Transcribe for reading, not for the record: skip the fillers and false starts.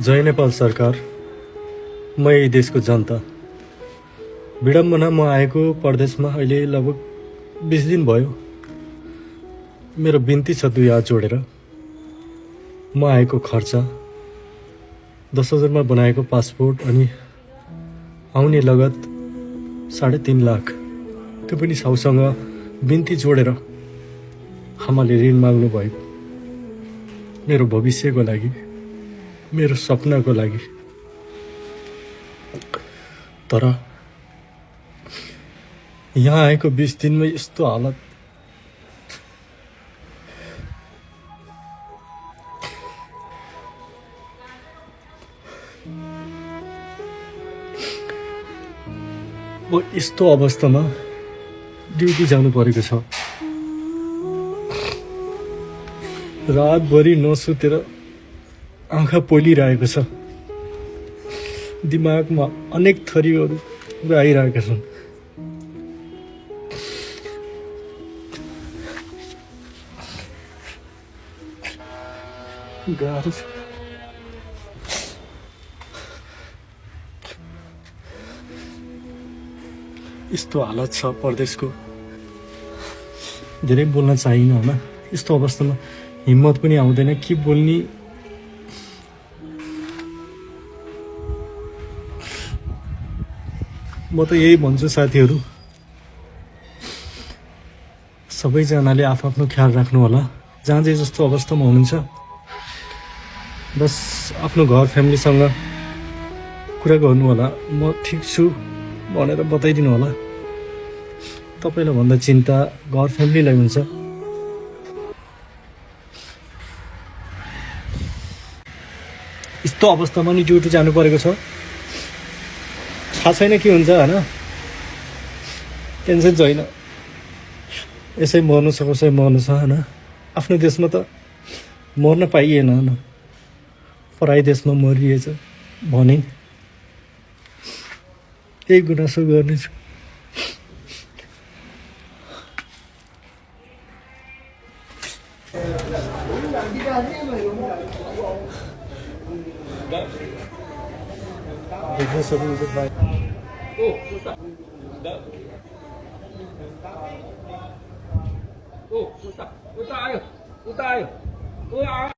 जय नेपाल सरकार, म यही देशको जनता। विडम्बना म आएको परदेशमा अहिले लगभग 20 दिन भयो। मेरो बिन्ती छ दुई हात जोडेर, म आएको खर्च 10,000 मा बनाएको पासपोर्ट अनि आउने लगत 3.5 लाख, त्यो पनि साउसँग बिन्ती जोडेर आमाले ऋण माग्नु भएको मेरो भविष्यको लागि, मेरो सपनाको लागि। तर यहाँ आएको 20 दिनमै यस्तो हालत, म यस्तो अवस्थामा ड्युटी जानु परेको छ। रातभरि नसुतेर आँखा पोलिरहेको छ, दिमागमा अनेक थरीहरू आइरहेका छन्। गाह्रो छ। यस्तो हालत छ परदेशको, धेरै बोल्न चाहिन्न होला। यस्तो अवस्थामा हिम्मत पनि आउँदैन के बोल्ने। म त यही भन्छु साथीहरू, सबैजनाले आफ्नो ख्याल राख्नु होला। जहाँ जे जस्तो अवस्थामा हुनुहुन्छ, बस आफ्नो घर फ्यामिलीसँग कुरा गर्नु होला। म ठिक छु भनेर बताइदिनु होला। तपाईँलाई भन्दा चिन्ता घर फ्यामिलीलाई हुन्छ। यस्तो अवस्थामा नि ड्युटी जानु परेको छ। थाहा छैन के हुन्छ होइन, टेन्सन छैन। यसै मर्नु छ कसै मर्नु छ होइन। आफ्नो देशमा त मर्न पाइएन होइन, पराई देशमा मरिएछ भने यही गुनासो गर्नेछु। देख्न सक्नुहुन्छ भाइ, उता आयो, उता आयो,